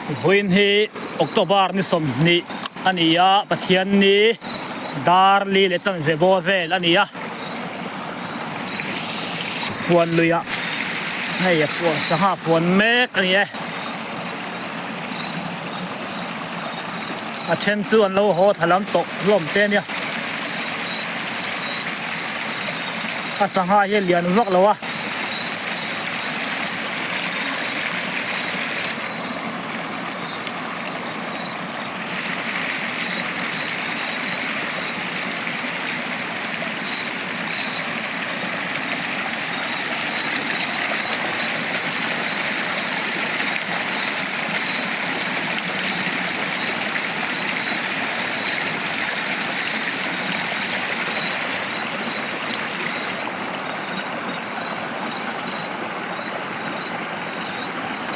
Vawiin hi October ni 20 a ni a, Pathianni dar li leh chanve bawr vel a ni a. Huan luiah hei a fuan sangha fuan mek a ni e. A then chu an lo haw thla lam tawh hlawm te a nia. A sangha hi a lian vak lo a.